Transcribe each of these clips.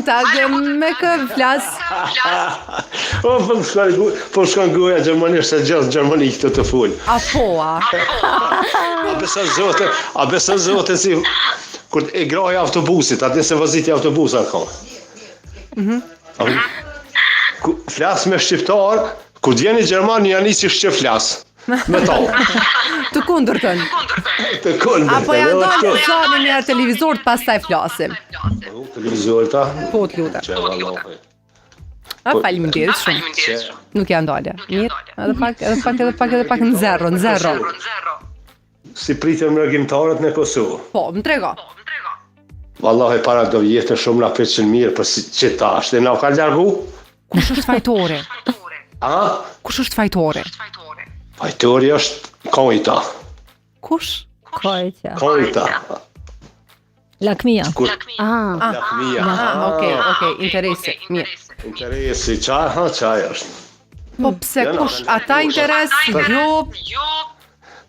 guten Tag, me kë flas? Po, po më shkon, po më shkon goja gjermanisht, se gjithë gjermani këtu të fol. A po, a? A beson zotin, a beson zotin si kur e grahi autobusit, a di se voziti autobusat ka. Mm -hmm. Ku, flas me shqiptar, kur vjen një gjerman, ja nisi shqip flas. Me to. Të kundërtën. Të kundërtën. Apo ja ndalë të sa në njëherë televizor, pastaj flasim. Televizor ta? Po të lutem. Që vallahi. A po, faleminderit shumë. Nuk ja ndale. Mirë, edhe pak, edhe pak, edhe pak, edhe pak në zero, në zero. Si pritën mërgimtarët në Kosovë? Po, më trego. Vallahi para do vjetë shumë na pritën mirë, për si që tash, dhe na u kanë largu? Kush është fajtori? A? Kush është fajtori? Fajtori është kojta. Kush? Kojta. Kojta. Lakmia. Kur... Ah. ah. Lakmia. Ah, okej, okej, interesi. Mirë. Interesi, qa, ha, qa është? Po pse kush ata interes, jo.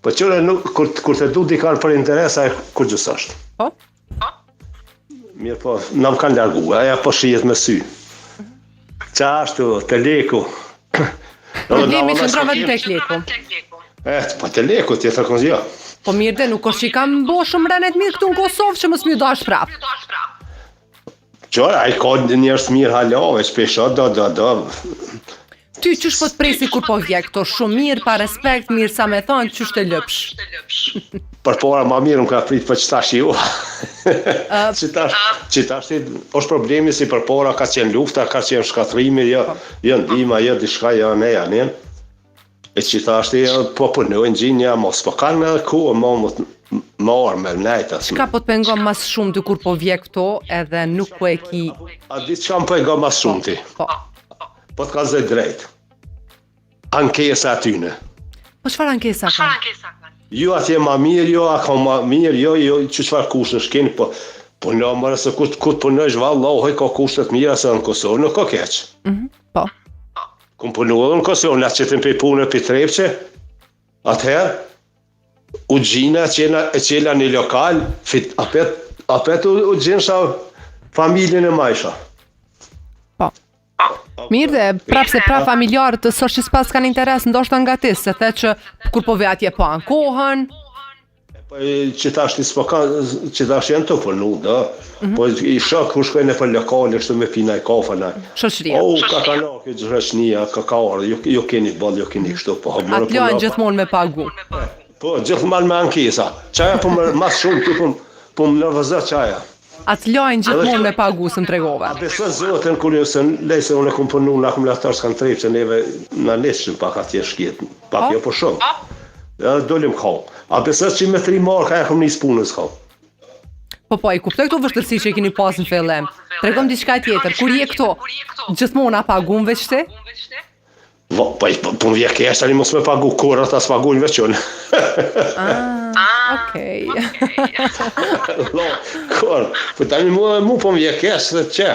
Po qyre nuk kur kur të du dikan për interes ai kurgjë s'është. Po. Mirë po, na më kanë largu, aja po shihet me sy. Qa ashtu, te leku. Problemi qëndron vetëm tek leku. Eh, po te leku, tjetër kënë jo. Po mirë dhe nuk është që i kam bo shumë renet mirë këtu në Kosovë që mos m'ju dash prap. Qyre, ai ka njerëz mirë hala, veç pesho, do, do, do. Ty qysh po të presi kur po vje këto shumë mirë, pa respekt, mirë sa me thonë, qysh të lëpsh. Përpara ma mirë më ka prit për qëtash jo. Që tash, që tash është problemi si përpara ka qenë lufta, ka qenë shkatrimi, jo, po. jo ndihma, jo diçka, jo ne, ja, ne. E që tash po punojnë gjinja, mos po kanë edhe kohë, më më më orë me nejtë asë. Çka po të pengon ma së shumti kur po vje këto edhe nuk po e ki... A di çka më pengon ma së shumti? Po. Po të kallzoj drejt. Ankesa atyne. Po çfarë ankesa ka? Jo atje ma mirë, jo a ka ma mirë, jo jo që çfarë kushtesh keni, po po në mëre se ku ku të punojsh vallahi ka kushte të mira se në Kosovë nuk ka keq. Mm -hmm, po. Kum punu edhe në Kosovë, na qitën prej pune prej Trepçe. Atëherë u gjina qena e qela një lokal, fit apet apet u, u gjinsha familjen e majsha. Po. Mirë dhe prapë se prapë familjarët s'është që s'pas kanë interes ndoshta nga ti, se the që kur po ve atje po ankohen. Po që tash ti s'po ka, që tash janë të punu, do. Mm -hmm. Po i shoh kur shkojnë nëpër lokale kështu me pi naj kafe na. Shoqëria. O ka ka na kjo shoqëria, ka ka ardhur, jo jo keni boll, jo keni kështu, po më Atë lojnë gjithmonë me pagu. Po gjithmonë me ankesa. Qaja po më ma shumë ti po po më nervozon qaja. Atë lojnë gjithmonë me pagu, se më tregove. A beson Zotin kur jo se lejse unë kom punu në akumulator s'kan Trepçë neve na nishin pak atje shkiet, pak po? jo po shumë. Edhe dolim ka. A beson që me 3 marka ja kom nis punës ka. Po po, i kuptoj këto vështirësi që i keni pas në fillim. Tregom diçka tjetër. Kur je këtu, gjithmonë a pagun veç ti? Po, po, po, po më vjen keq tani mos me pagu kur ata s'paguajnë veç unë. Ah, okej. Lo, kur, po tani mua mu po më vjen keq se çe.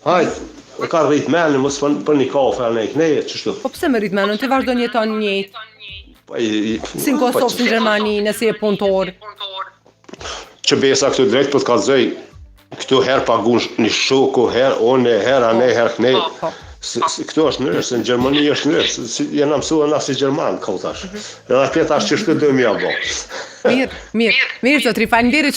Hajt, e ka rrit mendjen mos për, për një kafe anë e knej qështu. Po pse me rrit mendjen, ti vazhdon jeton njëjtë. Po i, Si në Kosovë, si në Gjermani, nëse je punëtor. Që besa këtu drejt po të kallzoj këtu herë pagun një shoku, herë unë, herë anë, herë knej. Po, po. Se, se, këtu është ndryshe, se në Gjermani është ndryshe, si, jena mësuar na si gjerman, ka tash. Edhe atje tash që shtë do më ja bo. Mirë, mirë. Mirë, zotri, faleminderit.